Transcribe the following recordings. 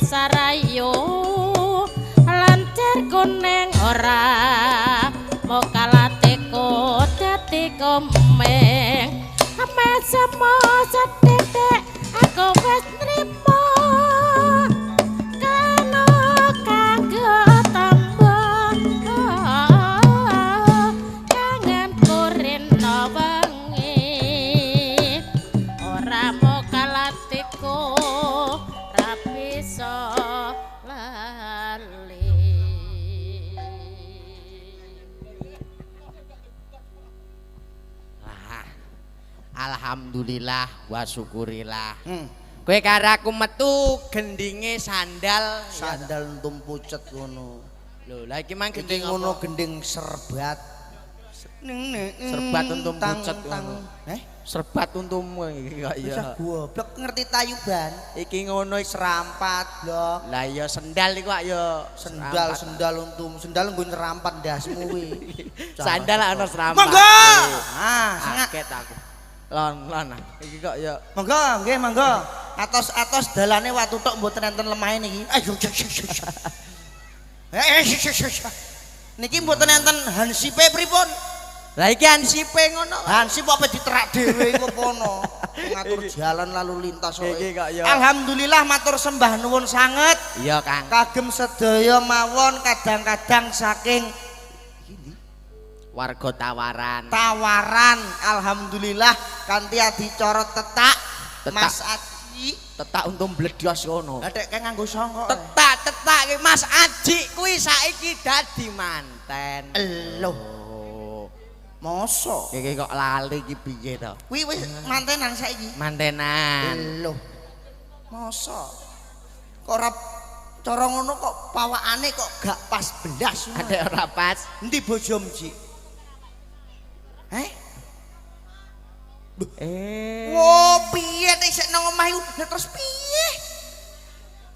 sarayu lancar kuning ora mokalateko dadi komeng mesemo sethithik aku wis nrimo kano kanggo tamba kangen kurino wengi ora mokalateko ra bisa lali. Alhamdulillah wa syukurillah. Kowe karo aku metu gendinge sandal. Sandal entum pucet ngono. Lho, lha iki mang gending ngono gending serbat. Serbat untum pucet ngono. Eh? Serbat untummu iki kok ya. Goblok ngerti tayuban. Iki ngono serampat, blok. Lah iya sendal iku kok ya sendal sendal untum, sendal nggo nyerampat ndasmu kuwi. Sandal ana serampat. Monggo. Ah, kaget aku. Lon lon iki kok ya monggo nggih monggo. Atos-atos dalane watu tok mboten enten lemahe niki. Ayo. Niki mboten enten hansipe pripun? Lah iki hansipe ngono. Hansip apa diterak dhewe iku apa ono? Ngatur jalan lalu lintas iki kok ya. Alhamdulillah matur sembah nuwun sanget. Iya, Kang. Kagem sedaya mawon kadang-kadang saking warga Tawaran. Tawaran alhamdulillah kanthi adicara tetak, tetak. Mas Aji tetak untung bledos ngono. Lah tek nganggo songkok. Tetak tetak ki Mas Aji kuwi saiki dadi manten. Lho. Mosok iki kok lali iki piye to? Kuwi wis mantenan saiki. Mantenan. Lho. Mosok. Kok ora cara ngono kok pawakane kok gak pas belas. Adek ora pas. Endi bojomu, Ji? Eh? Eh. Wo, piye nek isih nang omah iku? Lah terus piye?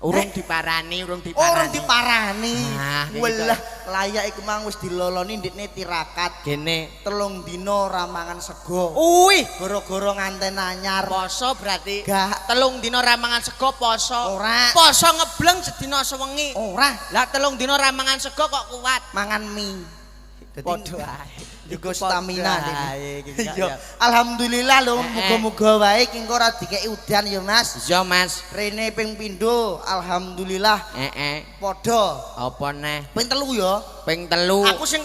Urung diparani, urung diparani. Urung diparani. Nah, welah, layak iku mang wis diloloni ndekne tirakat. Gene 3 dina ora mangan sego. Uwih, gara-gara nganten anyar. Poso berarti. Gak. 3 dina ora mangan sego poso. Ora. Poso ngebleng sedina sewengi. Ora. Lah 3 dina ora mangan sego kok kuat. Mangan mie. Padha ae. Juga stamina iki. Iya. Alhamdulillah lho, muga-muga wae iki engko ora dikeki udan ya, Mas. Iya, Mas. Rene ping pindho, alhamdulillah. Heeh. Padha. Apa neh? Ping 3 ya. Ping 3. Aku sing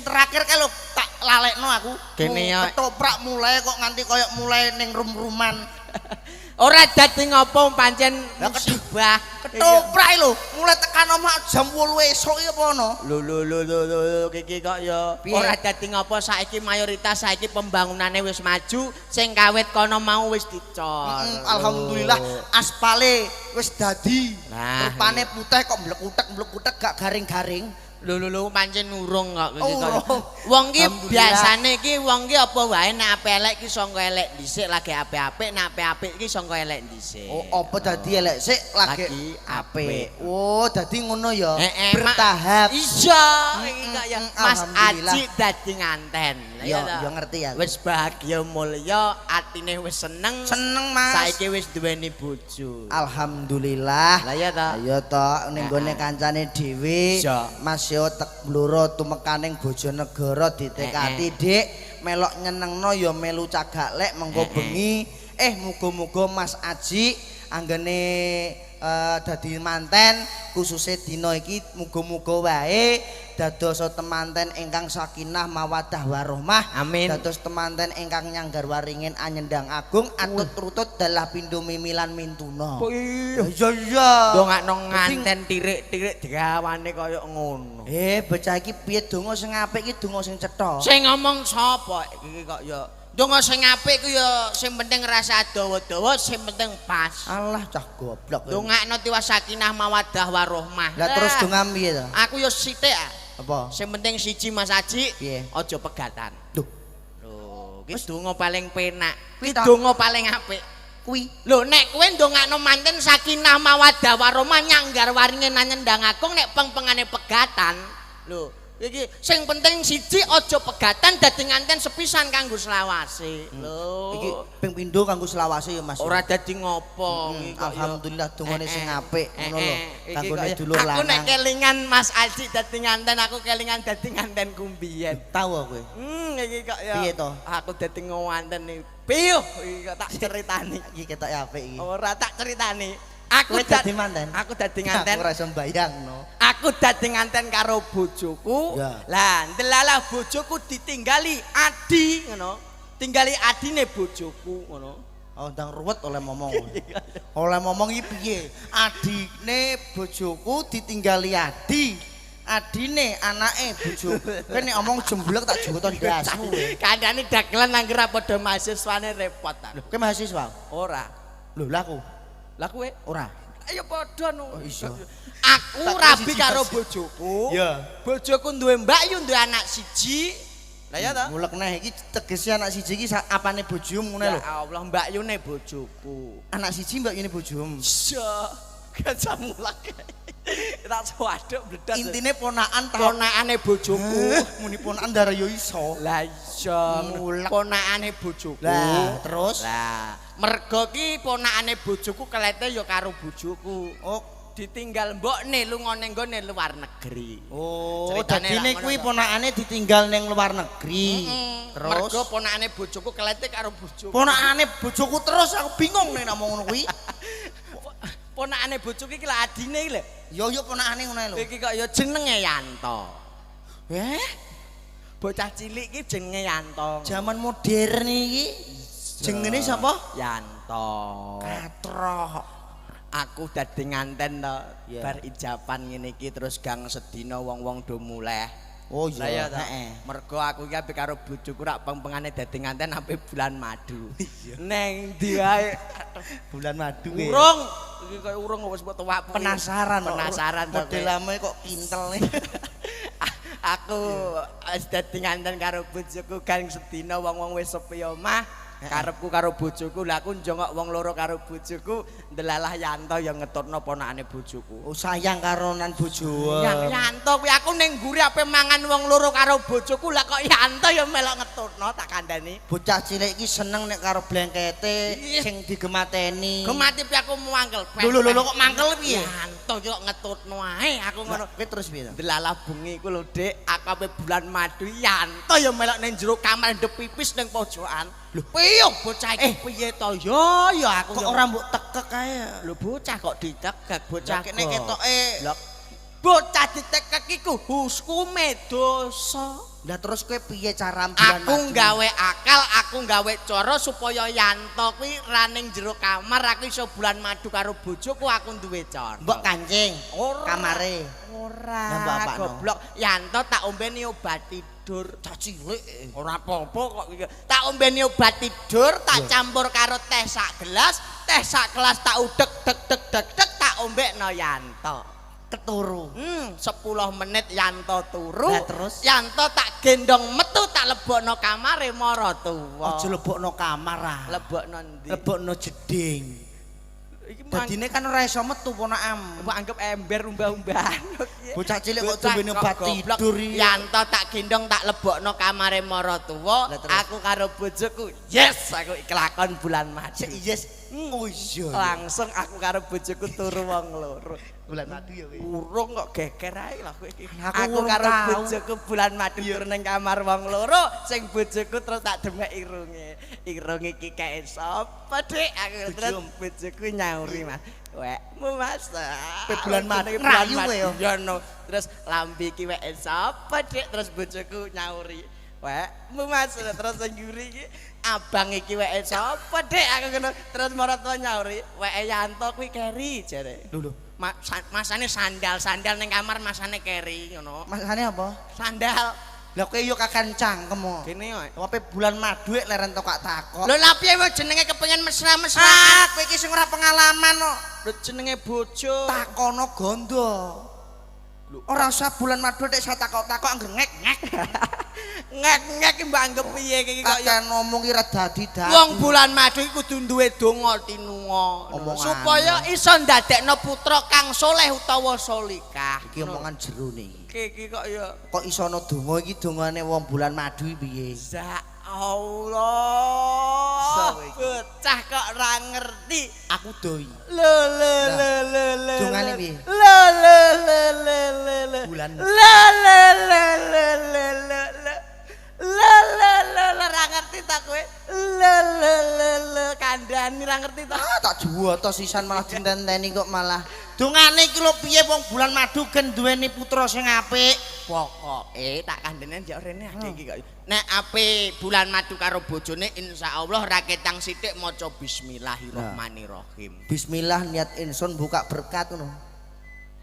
terakhir kae lho tak lalekno aku. Kene ya ketoprak mulai kok nganti koyo mulai ning rum-ruman. Ora dadi ngopo pancen musibah. Ketoprak lho, mulai tekan omah jam 8 esuk iki apa ono? Lho lho lho lho iki kok ya ora dadi ngopo saiki mayoritas saiki pembangunane wis maju, sing kawit kono mau wis dicor. Alhamdulillah aspale wis dadi. Rupane putih kok mlekutek-mlekutek gak garing-garing. Lho lho lho pancen urung kok iki kok. Wong ki biasane iki wong ki apa wae nek ape elek ki sangka elek dhisik lagi apik-apik, nek apik-apik ki sangka elek dhisik. Oh, apa dadi elek sik lagi apik. Oh, dadi ngono ya. Bertahap. Iya, iki kok ya Mas Aji dadi nganten. Ya, ya ngerti ya. Wis bahagia mulya, atine wis seneng. Seneng, Mas. Saiki wis duweni bojo. Alhamdulillah. Lah iya ta. Ya ta ning gone kancane dhewe. Mas yo tek bloro tumekaning Bojonegoro ditekati, Dik. Melok nyenengno ya melu cagak lek mengko bengi. Muga-muga Mas Aji anggene dadi manten khususe dina iki muga-muga wae dados temanten ingkang sakinah mawaddah warahmah. Amin. Dados temanten ingkang nyanggar waringin anyendang agung atut rutut dalah pindho mimilan mintuna. Iya iya. Ndongakno nganten tirik-tirik digawane kaya ngono. Bocah iki piye donga sing apik iki donga sing cetha. Sing ngomong sapa iki kok ya donga sing apik ku ya sing penting rasa dawa-dawa, sing penting pas. Alah cah goblok. Dongakno tiwas sakinah mawaddah warahmah. Lah terus donga piye to? Aku ya sithik ah. Apa? Sing penting siji Mas Aji, aja pegatan. Lho. Lho, ki donga paling penak. Ki donga paling apik. Kuwi. Lho nek kowe ndongakno manten sakinah mawaddah warahmah nyanggar waringin nyendang agung nek peng-pengane pegatan. Lho, Iki sing penting siji aja pegatan dadi nganten sepisan kanggo selawase. Lho. Iki ping pindho kanggo selawase ya Mas. Ora dadi ngopo iki kok ya. Alhamdulillah dongane sing apik ngono lho. Iki Kanggone dulur Aku nek lanang. kelingan Mas Aji dadi nganten, aku kelingan dadi nganten kumbiyen. Tahu kowe. Iki kok ya. Piye to? Aku dadi nganten iki. Piyuh iki kok tak ceritani. Iki ketok apik iki. Ora tak ceritani. Aku dadi manten. Aku dadi nganten. Aku ora iso mbayangno. Aku dadi nganten karo bojoku. Lah, ndelalah bojoku ditinggali adi ngono. Tinggali adine bojoku ngono. Oh, ndang ruwet oleh ngomong. Oleh ngomong iki piye? Adine bojoku ditinggali adi. Adine anake bojoku. Kowe nek omong jemblek tak jukuton ndasmu kowe. Kandhane dagelan anggere padha mahasiswane repot ta. Lho, kowe mahasiswa? Ora. Lho, lah aku Lah kowe? ora. Ayo padha no. Oh, iya. Aku rabi karo bojoku. Iya. Bojoku duwe mbak yu duwe anak siji. Lah ya ta? Mulek neh iki tegese anak siji iki apane bojomu ngono lho. Ya Allah, mbak yune bojoku. Anak siji mbak yune bojomu. Iya. Gak mulek. Tak swaduk bledas. Intine ponakan ta. Ponakane bojoku. Muni ponakan darah yo iso. Lah iya, Mulek. Ponakane bojoku. Lah, terus? Lah, mergo ki ponakane bojoku kelete ya karo bojoku. Oh, ditinggal mbokne lunga ning nggone luar negeri. Oh, Ceritane dadine kuwi ponakane ditinggal ning luar negeri. Terus mergo ponakane bojoku kelete karo bojoku. Ponakane bojoku terus aku bingung nek ngomong ngono kuwi. Ponakane bojoku iki lho adine iki lho. Yo yo ponakane ngono ae lho. Iki kok ya jenenge Yanto. Bocah cilik iki jenenge Yanto. Zaman modern iki jenenge sapa? Yanto. Katrok. Aku dadi nganten to, Yeah. bar ijapan ngene iki terus gang sedina wong-wong do muleh. Oh Lah iya, ta. heeh. Mergo aku iki ape karo bojoku rak peng-pengane dadi nganten sampe bulan madu. Neng ndi wae. Bulan madu kowe. Urung. Iki koyo urung wis mbok tuwak. Penasaran kok. Penasaran to kowe. Modelame kok kintel. Aku wis dadi nganten karo bojoku gang sedina wong-wong wis sepi omah. Karepku karo bojoku, lah aku njongok wong loro karo bojoku, ndelalah Yanto ya ngetutno ponakane bojoku. Oh sayang karo nan bojoe. Yang Yanto kuwi aku ning mburi ape mangan wong loro karo bojoku, lah kok Yanto ya melok ngetutno tak kandhani. Bocah cilik iki seneng nek karo blengkete sing digemateni. Gemati piye aku mangkel. Lho lho lho kok mangkel piye? Yanto iki kok ngetutno ae aku ngono. Kowe terus piye to? Ndelalah bengi ku lho Dik, aku ape bulan madu Yanto ya melok ning jero kamar ndep pipis ning pojokan. Lho piye bocah iki piye to? Ya ya aku Kok ora mbok tekek kae. Lho bocah kok ditekek bocah. Nek ketoke Lho bocah ditekek iku hukume dosa. Lah terus kowe piye cara bulan Aku gawe akal, aku gawe cara supaya Yanto kuwi ra ning jero kamar, aku iso bulan madu karo bojoku, aku duwe cara. Mbok kancing Ora. kamare. Ora. Lah, mbok apakno? Goblok. Yanto tak ombeni obat tidur. Cah cilik. Ora apa-apa kok iki. Tak ombeni obat tidur, tak campur karo teh sak gelas, teh sak gelas tak udek dek dek dek dek tak ombekno Yanto. Keturu. 10 menit Yanto turu. Lah, terus? Yanto tak gendong metu tak lebokno kamare mara tuwa. Aja lebokno kamar ah. Lebokno ndi? Lebokno jeding. Iki Dadine kan ora iso metu ponakam. mbok anggap ember umbah-umbahan. Bocah cilik kok diombe obat tidur iki. Yanto tak gendong tak lebokno kamare mara tuwa. Aku karo bojoku, yes aku kelakon bulan madu. Yes. Oh iya. Langsung aku karo bojoku turu wong loro. Bulan madu ya kowe. Urung kok geger ae lah kowe iki. Aku karo bojoku bulan madu turu ning kamar wong loro, sing bojoku terus tak demek irunge. Irung iki kae sapa, Dik? Aku terus bojoku nyauri, Mas. Wekmu, Mas. Pe bulan madu rayu kowe ya. Ya no. Terus lambe iki weke sapa, Dik? Terus bojoku nyauri. Wekmu, Mas. Terus sing mburi iki abang iki weke sapa, Dik? Aku ngono. Terus maratuwa nyauri, weke Yanto kuwi keri jare. Lho lho. Masane sandal-sandal ning kamar masane keri ngono. Masane apa? Sandal. Lah kowe yo kakan cangkem kok. Kene kok. Ape bulan madu leren tokak takok. Lho lha piye wae jenenge kepengin mesra-mesra? Ah, kowe iki sing ora pengalaman kok. Lho jenenge bojo. Takono gondo. Ora usah bulan madu nek saya takok-takok angger ngek-ngek. Ngek-ngek mbok anggap piye iki kok ya. Kakek ngomong ki ra dadi-dadi. Wong bulan madu iki kudu duwe donga tinunga supaya iso ndadekno putra kang soleh utawa solikah. Iki omongan jero niki. Iki kok ya Kok iso ana donga iki dongane wong bulan madu iki piye? Ya Allah. Bocah kok ora ngerti. Aku doi. Lo lo lo lo lo. Dongane piye? Lo lo lo lo lo lo. Bulan. Lo lo lo lo lo lo lo. Lo lo lo lo ora ngerti ta kowe. Lo lo lo lo kandhani ora ngerti ta. Ah, tak juwoto sisan malah dintenteni kok malah. Dongane iki lho piye wong bulan madu gen duweni putra sing apik. Pokoke tak kandhane njok rene akeh iki kok. Nek ape bulan madu karo bojone insyaallah ra ketang sithik maca bismillahirrahmanirrahim. Bismillah niat insun buka berkat ngono.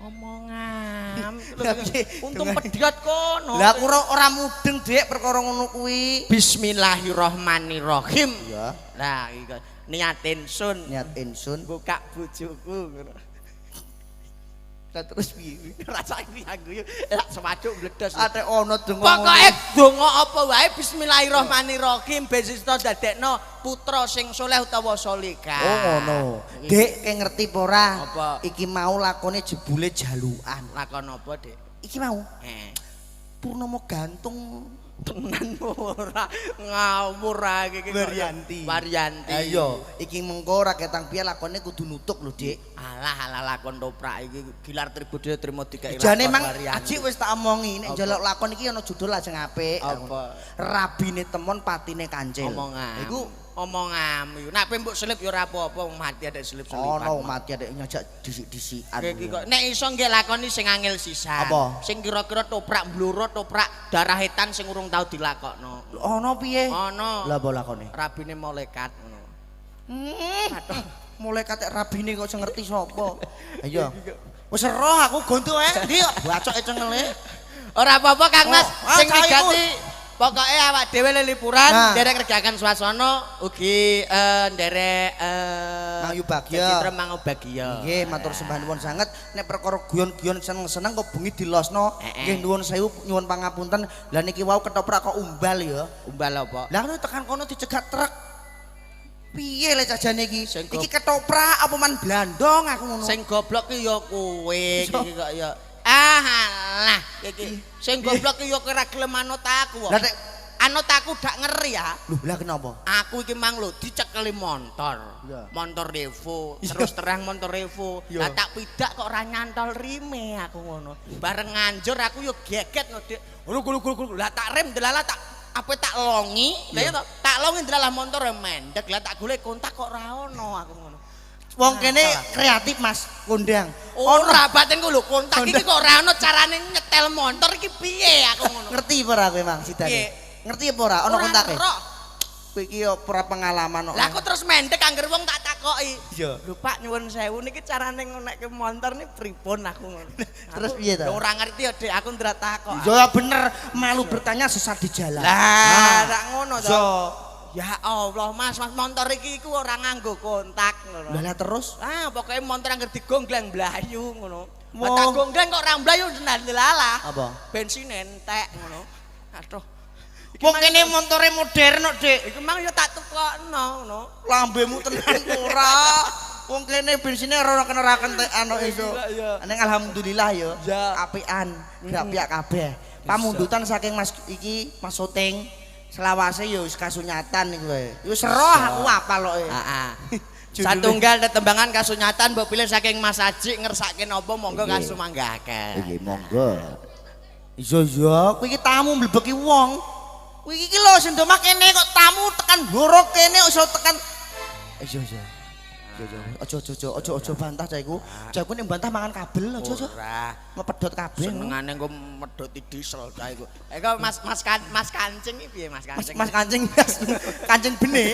Omongan. Lah piye? Untung pedhot kono. Lah aku ora mudeng Dik perkara ngono kuwi. Bismillahirrahmanirrahim. Iya. Lah iki kok niat insun Niat insun buka bojoku ngono. Lah terus piye? Rasane aku yo lak sewaduk bledos. Ate ana donga. Pokoke donga apa wae bismillahirrahmanirrahim ben iso dadekno putra sing soleh utawa solikah. Oh ngono. Dik, kowe ngerti apa ora? Apa? Iki mau lakone jebule jalukan. Lakon apa, Dik? Iki mau Heeh. Purnomo gantung Tenan ora ngawur iki iki. Waryanti. Waryanti. Ayo, iki mengko ora ketang piye lakone kudu nutuk lho, Dik. Alah alah lakon toprak iki Gilar Tribodyo trimo dikai Jane lakon mang Waryanti. Aji wis tak omongi nek Apa? njaluk lakon iki ana judul lajeng apik. Apa? Rabine temon patine kancil. Omongan. Iku omongan iku. Nek mbok selip ya ora apa-apa wong mati ada selip-selipan. ana mati adek nyajak disik-disikan. Iki kok nek iso nggih lakoni sing angel sisan. Apa? Sing kira-kira toprak bluro, toprak darah etan sing urung tau dilakokno. Ana piye? Ana. Lah apa lakone? Rabine malaikat ngono. Mulai katek rabine kok sing ngerti sapa. Ayo. Wis roh aku gontu ae. Ndi kok bacoke cengele. Ora apa-apa Kang Mas, Oh, ah, sing cah iku. wigati pokoke awak dhewe lelipuran Nah. nderek ngerjakan suasana ugi nderek Mangu Bagya. Citra Mangu Bagya. Nggih, matur sembah nuwun sanget. Nek perkara guyon-guyon seneng-seneng kok bengi dilosno. Nggih nuwun sewu nyuwun pangapunten. Lah niki wau ketoprak kok umbal ya. Umbal apa? Lah ngono tekan kono dicegat truk. Piye le cajane iki? Sing Iki ketoprak apa man blandong aku ngono. Sing goblok ki ya kowe iki kok ya. Ah alah iki. Sing goblok ki ya kowe ora gelem anut aku. Lah nek Anut aku dak ngeri ya. lho lah kenapa? Aku iki mang lho dicekeli montor. Iya. Montor Revo, terus terang montor Revo. Iya. Lah tak pidak kok ora nyantol rime aku ngono. Bareng nganjur aku yo geget no, Dik. Gulu gulu gulu. Lah tak rem delalah tak apa tak longi, lah ya toh, tak longi delalah montor mendek. Lah tak golek kontak kok ora ono aku ngono. Wong kene kreatif Mas, kondang. Ora batinku lho kontak iki kok ora ono carane nyetel montor iki piye aku ngono. Ngerti apa ora kowe Mang sidane? Piye? Ngerti apa ora ono kontake? Ora. Kowe iki yo ora pengalaman kok. Lah aku terus mendek angger wong tak takoki. Iya. Lho Pak nyuwun sewu niki carane ngonekke montor niki pripun aku ngono. Terus piye ta? Lho ora ngerti ya Dik, aku ndra takok. Ya bener, malu bertanya sesat di jalan. Lah, tak ngono to. Yo. Ya Allah Mas, Mas montor iki iku ora nganggo kontak ngono. Lah lah terus Ah, pokoke montor angger digongleng mlayu ngono. Lah Wong. tak gongleng kok ora mlayu lalah. Apa? Bensin entek ngono. Aduh. Wong kene montore modern kok, Dik. Iku mang ya tak tukokno ngono. Lambemu tenan ora. Wong kene bensine ora kena ora kentekan kok iso. Iya. Ning alhamdulillah ya. Ya. Apian, grapiak kabeh. Pamundutan saking Mas iki Mas Soting selawase ya wis kasunyatan iku wae. Wis roh aku apal kok. Heeh. Satunggal tetembangan kasunyatan mbok pilih saking Mas Aji ngersake napa monggo Nggih. kasumanggaken. Nggih, monggo. Iya iya, kowe iki tamu mlebeki wong. Kowe iki lho sing ndomah kene kok tamu tekan bloro kene kok iso tekan. Iya iya. Iya iya, aja aja aja aja aja bantah cah iku. Cah iku nek bantah mangan kabel aja aja. Ora. Mepedhot kabeh. Senengane engko medhoti diesel cah iku. Eko Mas Mas kan Mas Kancing iki piye Mas Mas, Kancing? Mas kancing Mas kancing benih.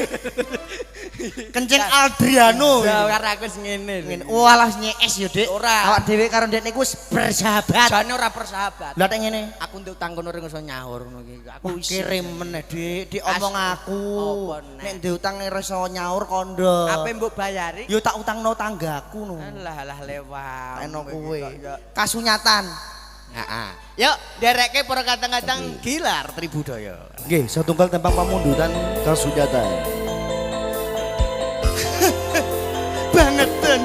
Kencing Aldriano. Ya karo aku wis ngene. Ngene. Walah nyes yo Dik. Ora. Awak dhewe karo Dik niku wis bersahabat. Jane ora persahabat. Lah nek ngene. Aku ndek utang kono ora iso nyaur ngono iki. Aku Wah, isin. kirim meneh Dik, Dik omong aku. Apa neh? Nek ndek utang ora iso nyaur kondo. Ape mbok bayari? Yo tak utangno tanggaku no. Alah alah lewat. Eno kowe. Kasunyatan. Heeh. Yuk, nderekke para kadang-kadang Gilar Tribudaya. Nggih, satunggal tembang pamundutan kasunyatan. Bangetan.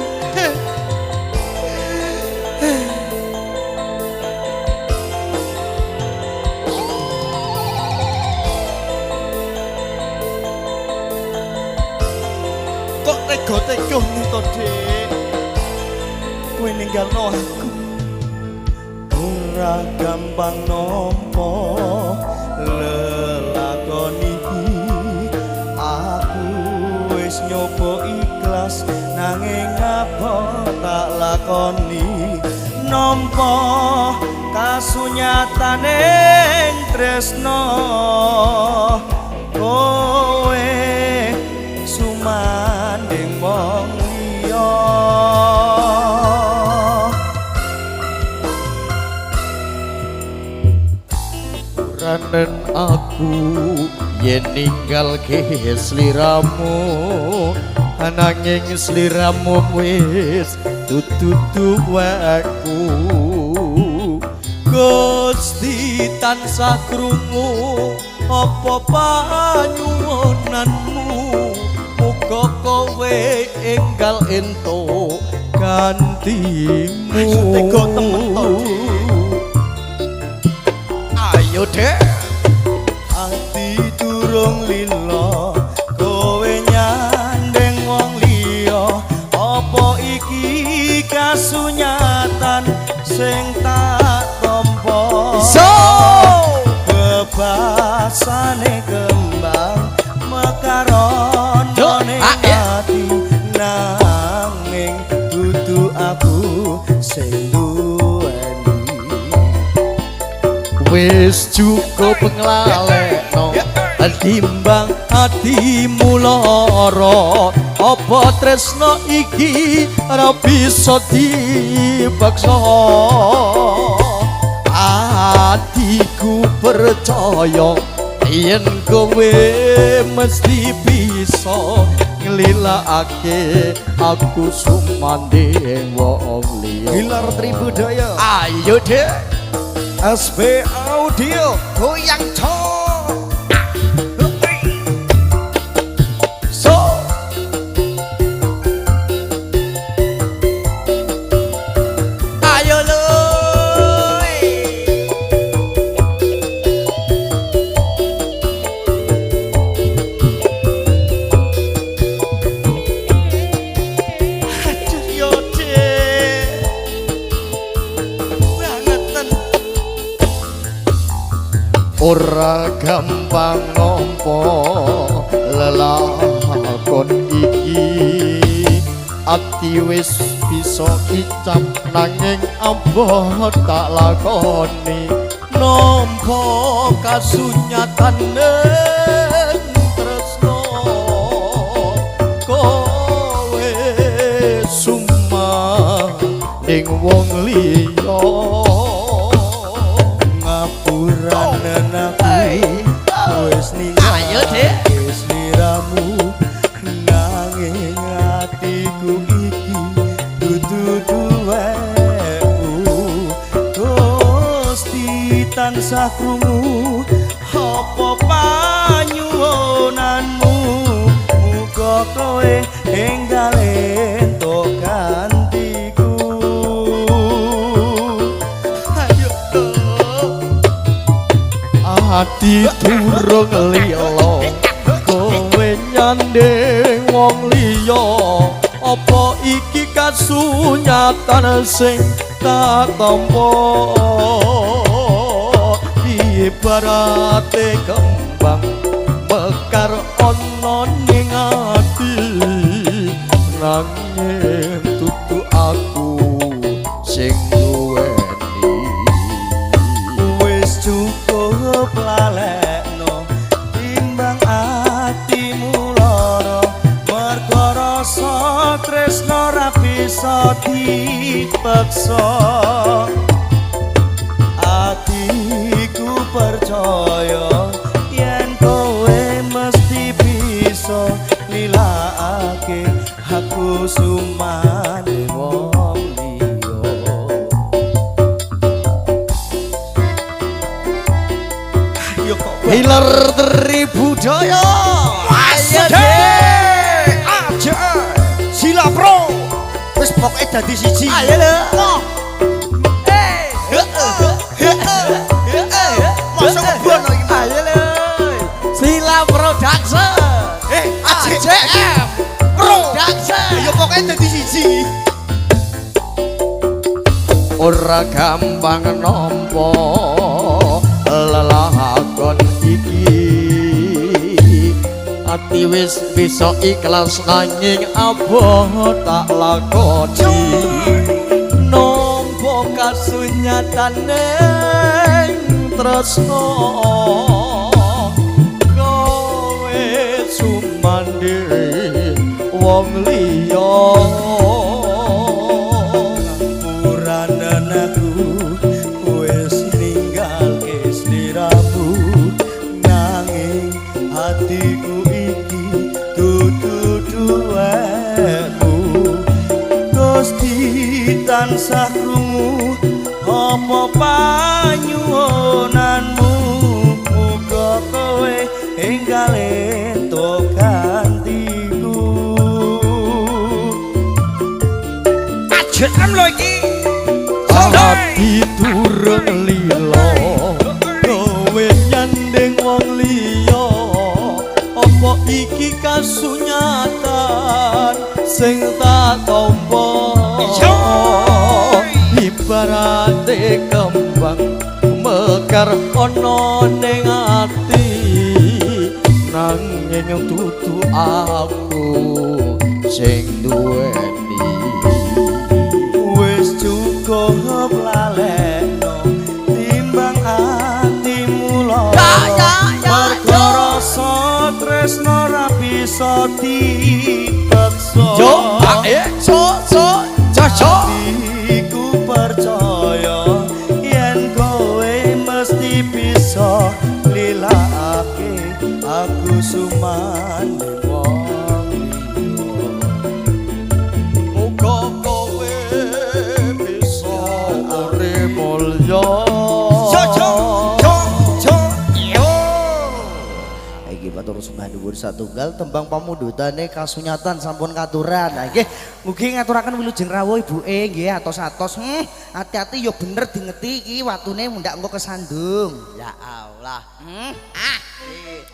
Kok tega-tega to, Dik? Kowe ninggalno aku. Ora gampang nampa lelakon iki. Aku wis nyoba ikhlas nanging apa tak lakoni nampa kasunyatane tresno kowe sumandhing wong liya. Ranen aku yen ninggalke sliramu, ananging sliramu wis dudu duweku. Gusti tansah krungu apa panyuwunanmu, muga kowe enggal entuk gantimu. Tega temen to. Ayo, Dek. Ati durung lila kowe nyandeng wong liya, apa iki kasunyatan sing tak tampa? Iso bebasane kembang mekaron ning ati, nanging dudu aku sing duweni. Wis cukup nglalekno timbang atimu lara, apa tresno iki ora bisa dipaksa. Atiku percaya yen kowe mesti bisa nglilakake aku sumandhing wong liya. Gilar Tribudaya. Ayo, Dek. SB Audio goyang cok. So ayo luy. Aduh yo, Dek. Bangetan. Ora gampang nampa lelakon iki, ati wis bisa icap nanging apa tak lakoni nampa kasunyatane tresno kowe sumandhing wong liya. Ngapuranen aku wis ninggalke sliramu, nanging atiku iki dudu duwekmu. Gusti tansah krungu apa panyuwunanmu, muga kowe enggal entuk gantiku. Ayo to. Ati durung lila kowe nyanding wong liya, apa iki kasunyatan sing tak tampa? Ibarate kembang mekar ana ning ati, nanging dudu aku sing duweni. Wis cukup lalekno timbang atimu lara, mergo rasa tresno ra bisa dipeksa. Atiku percaya yen kowe mesti bisa nilakake aku sumandhing wong liya. Lestari Budaya. Ayo Dek, aja Sila Pro. Wis pokoke dadi siji. Ayo lho. Masa kebono iki. Ayo lho. Sila Production. AJM Production. Ayo pokoke dadi siji. Ora gampang nampa lelakon iki, ati wis bisa ikhlas nanging aboh tak lakoni. Nampa kasunyatane tresno kowe sumandiri wong liya. Puranan aku wis ninggalke sliramu, nanging hatiku iki dudu duwekmu. Gusti tansah krungu apa panyuwunanmu, muga kowe enggal entuk gantiku. AJM lho iki. Ati durung lila kowe nyanding wong liya, apa iki kasunyatan sing tak tampa? Ibarate kembang mekar ana ning ati, nanging dudu aku sing duweni. Wis cukup lalekno timbang atimu lara, mergo rasa tresno ra bisa dipeksa. Yo, So so so so. Atiku percaya yen kowe mesti bisa lilakake aku sumandhe wong liya. Muga kowe bisa urip mulya. Jo jo jo jo. Yo. Iki matur sembah nuwun satunggal tembang pamundhutane kasunyatan sampun katuran. Nah nggih, mugi ngaturaken wilujeng rawuh ibuke nggih atos-atos. Ati-ati yo bener dingeti iki watune mundak engko kesandung. Ya Allah. Ah,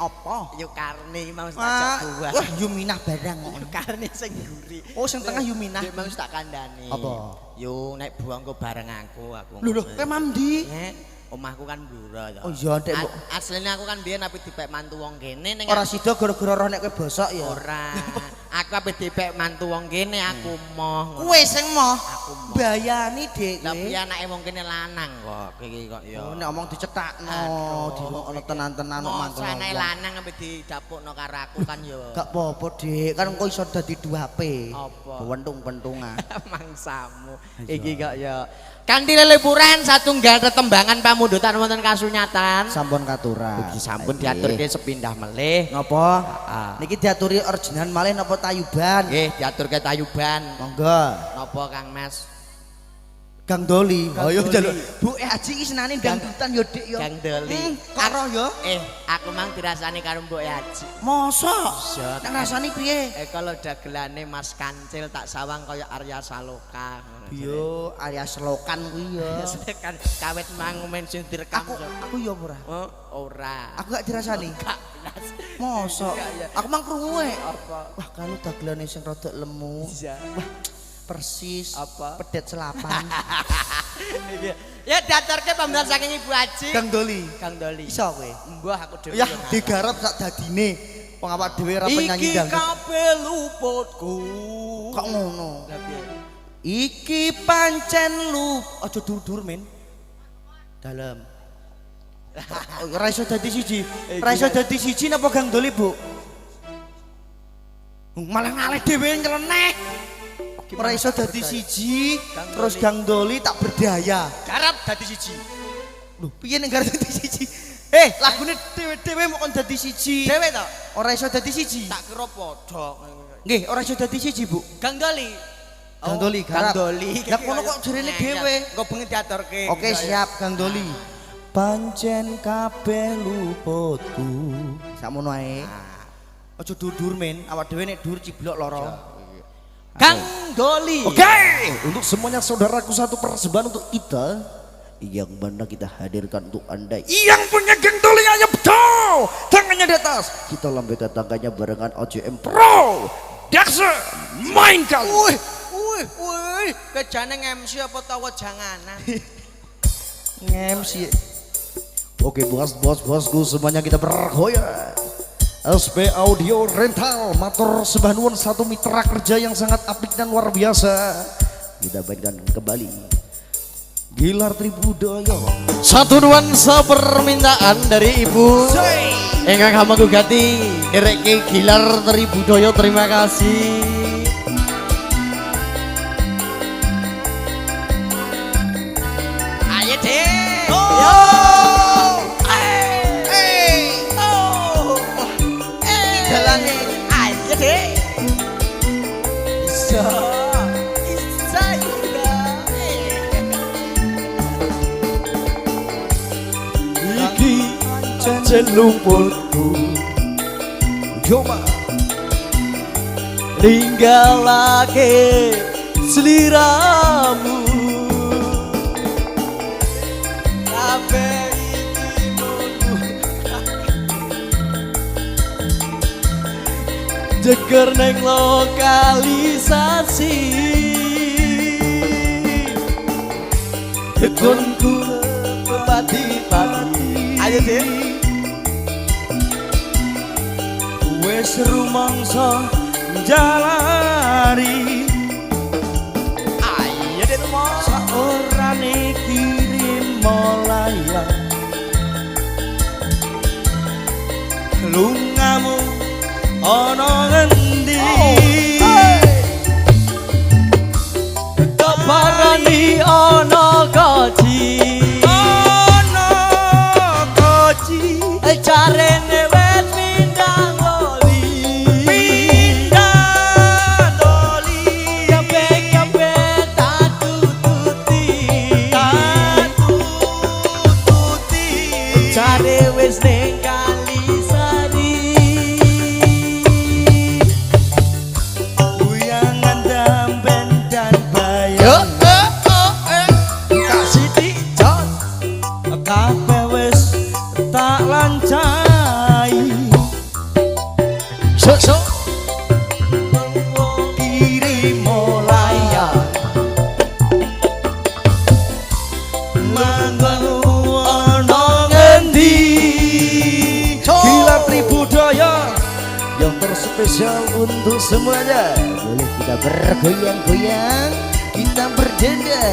apa? Yu Karni mau tak jak buah. Wah, Yuminah barang kok. Yu Karni sing nguri. Oh, sing tengah Yuminah. Dek mau tak kandhani. Apa? Yo nek buang kok bareng aku. Lho lho, kowe mamdi. Nek omahku kan Blora to. Oh iya, Dek, mbok. Asline aku kan biyen ape dipek mantu wong kene ning Ora sida gara-gara roh nek kowe bosok ya. Ora. Aku ape dipek mantu wong kene aku moh. Kowe sing moh. Aku moh. Bayani, Dik. Lah piye anake wong kene lanang kok iki kok ya. Oh, nek omong dicetakno, dirungokno tenan-tenan kok mangkel. Masa anake lanang ape didapukno karo aku kan ya. Gak apa-apa, Dik. Kan engko iso dadi 2 HP. Apa? Pentung-pentungan. Mangsamu. Iki kok ya. Kanthi lelipuran satunggal tetembangan pamundutan wonten kasunyatan. Sampun katuran. Ugi sampun diaturke sepindah melih. Napa? Heeh. Niki diaturi orjinan malih napa tayuban? Nggih, diaturke tayuban. Monggo. Napa Kang Mas? Gang Doli. Gang Ayo Doli. njaluk. Bu Haji iki senane dangdutan yo Dik yo. Gang Doli. Kok roh yo? Aku mang dirasani karo Mbok Haji. Mosok? Iya. Nek rasane piye? Kalau dagelane Mas Kancil tak sawang kaya Arya Saloka. Yo Arya Selokan kuwi yo. Kan kawit mang men sing direkam. Aku yo ora. Oh, ora. Aku gak dirasani. Gak belas. Mosok. Gak, ya. Aku mang krungu e. Apa? Wah, kalau dagelane sing rada lemu. Iya. Wah, persis. Apa? Pedet selapan. Ya diaturke pambelan saking Ibu Haji. Gang Doli. Gang Doli. Iso kowe. Mbah aku dhewe. Ya digarap sak dadine. Wong awak dhewe ora penyanyi Iki dangdut. kabeh luputku. Kok ngono? Lah piye? Iki pancen lu aja dur-dur men. Dalem. Ora iso dadi siji. Ora iso dadi siji napa Gang Doli, Bu? Malah ngalih dhewe nyeleneh. Ora iso dadi siji, terus Gang Doli tak berdaya. Garap dadi siji. Lho, piye nek garap dadi siji? Lagune dhewe-dhewe mau kon dadi siji. Dhewe to? Ora iso dadi siji. Tak kira padha. Nggih, ora iso dadi siji, Bu. Gang Doli. Gang Doli, Gang garap. Doli. Lah kono kok jarene dhewe. Engko bengi diaturke. Oke, siap Gang Doli. Pancen kabeh luputku. Sakmono ae. Aja dur-dur men, awak dhewe nek dur ciblok loro. Kang Doli. Oke, untuk semuanya saudaraku satu persembahan untuk kita yang mana kita hadirkan untuk Anda yang punya Geng Doli, ayo betul, tangannya di atas, kita lambaikan tangannya barengan OJM Pro Daksa mainkan. Wih, wih, wih, kejane MC apa tawa janganan? MC. Oke, bos bos bosku semuanya kita bergoyang. SB Audio Rental matur sembah nuwun, satu mitra kerja yang sangat apik dan luar biasa. Kita mainkan kembali Gilar Tribudaya. Satu nuansa permintaan dari Ibu ingkang hamangku gati ndereke Gilar Tribudaya, terima kasih. Ayo deh. Oh. Eh. Oh. Eh. Dalane ayo deh. Bisa. Bisa juga. Iki celuputku Coba ninggalake sliramu kabeh iki ngono jeger neng lokalisasi Gedonku pati-pati. Ayo deh. Wis rumangsa jalari Ayo deh tuh. Saorane kirim layang lungamu ana ngendi Kabarani ana kaji ana kaji carene wet pindang loli pindang loli kabeh-kabeh tak tututi tak tututi jare wis ning Kalisari guyangan damben dan bayang Kak Siti Jos. kabeh wis tak lancai Sok sok. kirim layang manggon ana ngendi Gilar Tribudaya yang terspesial untuk semuanya. Boleh kita bergoyang-goyang, kita berdenda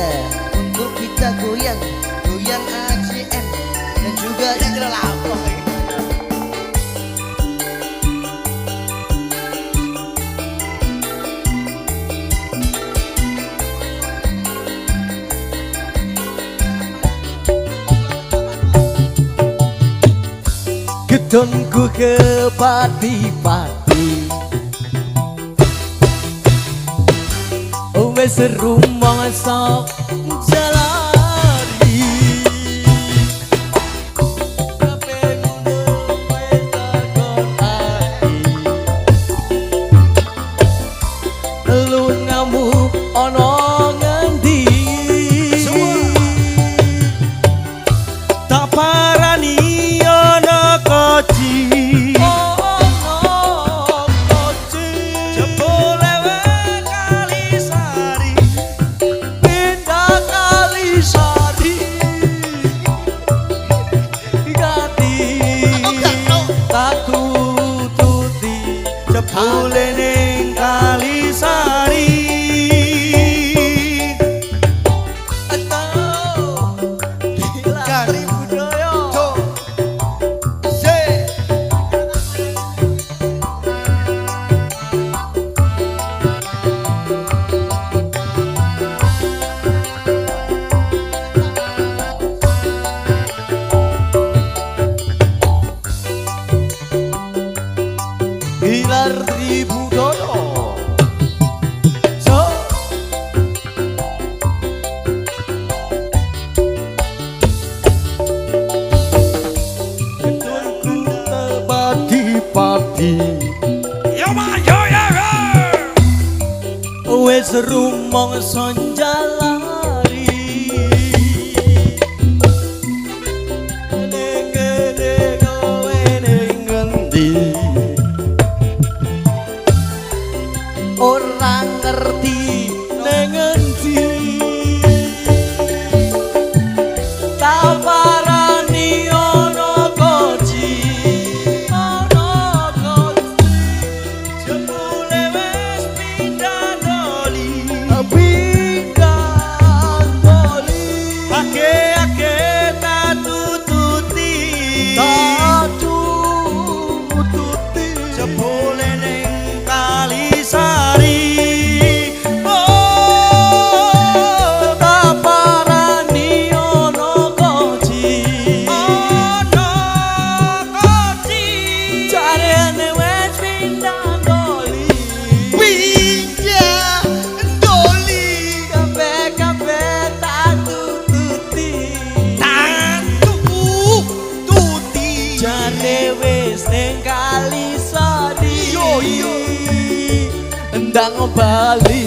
untuk kita goyang, goyang ACM dan juga Gedonku ke pati-pati wis rumangsa jalari kabeh ngono wis takon ati lungamu ana ngendi tak parani ana koji ana koji jebule Kalisari pindah Kalisari gati tak tututi jebule ning Kalisari atau Gilar Tribudaya. Gilar Tribudaya. So Gedungku tepati padi. Yo ma yo ya. Wis rumangsa njalari ning kene kowe ning ngendi ora ngerti ning ngendi taparani ana koji ana koji jebule wis pindah doli pindah doli ake-ake tak tututi tak tututi jebule ning Kalisari oh taparani ana koji ana koji jarene wis pindah doli Pindah doli. kabeh-kabeh tak tututi Tak tututi. jane wis ning Kalisari Iya, iya. ndang bali.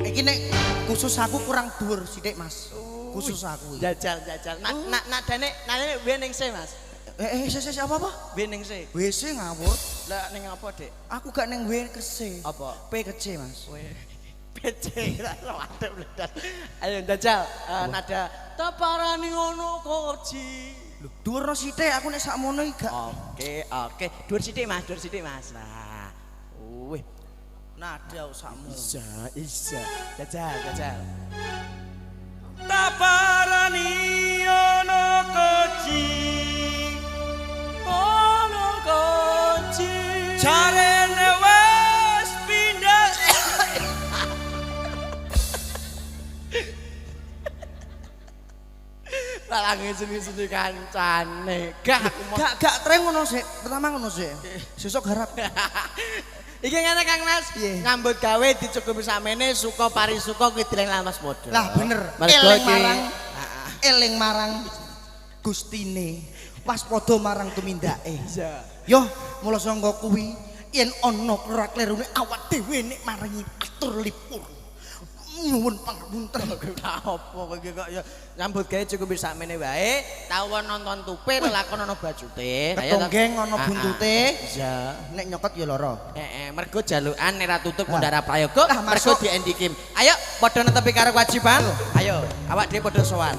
Iki nek khusus aku kurang dhuwur sithik, Mas. Khusus aku. Jajal jajal. Na na nadane nadane W ning C, Mas. Eh, eh, apa apa? W ning C. WC ngawur. Lah ning apa, Dik? Aku gak neng W ke C. Apa? P ke C, Mas. W. PC. Waduh meledak. Ayo jajal nada taparani ono koji. Lho, dhuwurno sithik aku nek sakmono iki gak. Oke, oke. Dhuwur sithik, Mas, dhuwur sithik, Mas. Nah. Wih, Nada sakmono. isa, isa. Jajal, jajal. Taparani ono koji ono koji jarene wis pindah. Malah ngisini-ngisini kancane. Gak aku mau. Gak gak tren ngono sik. Pertama ngono sik. Sesuk garap. Iki ngene Kang Mas, Piye? nyambut gawe dicukupi sakmene suka parisuka kuwi dileng lamas padha. Lah bener. Mergo Eling iki- marang eling marang Gustine. Waspada marang tumindake. Iya. Yo, mula sangka kuwi yen ana kleru-klerune awak dhewe nek maringi atur lipur. Nyuwun pangapunten. Lah apa kowe iki kok ya nyambut gawe cukupi sakmene wae, tau nonton tupe lakon ana bajute. Ketonggeng ana buntute. Iya. Nek nyokot ya lara. Heeh, mergo jalukan nek ra tutup mundhara prayoga, Lah, mergo masuk. diendikim. Ayo padha netepi karo kewajiban. Ayo, awak dhewe padha sowan.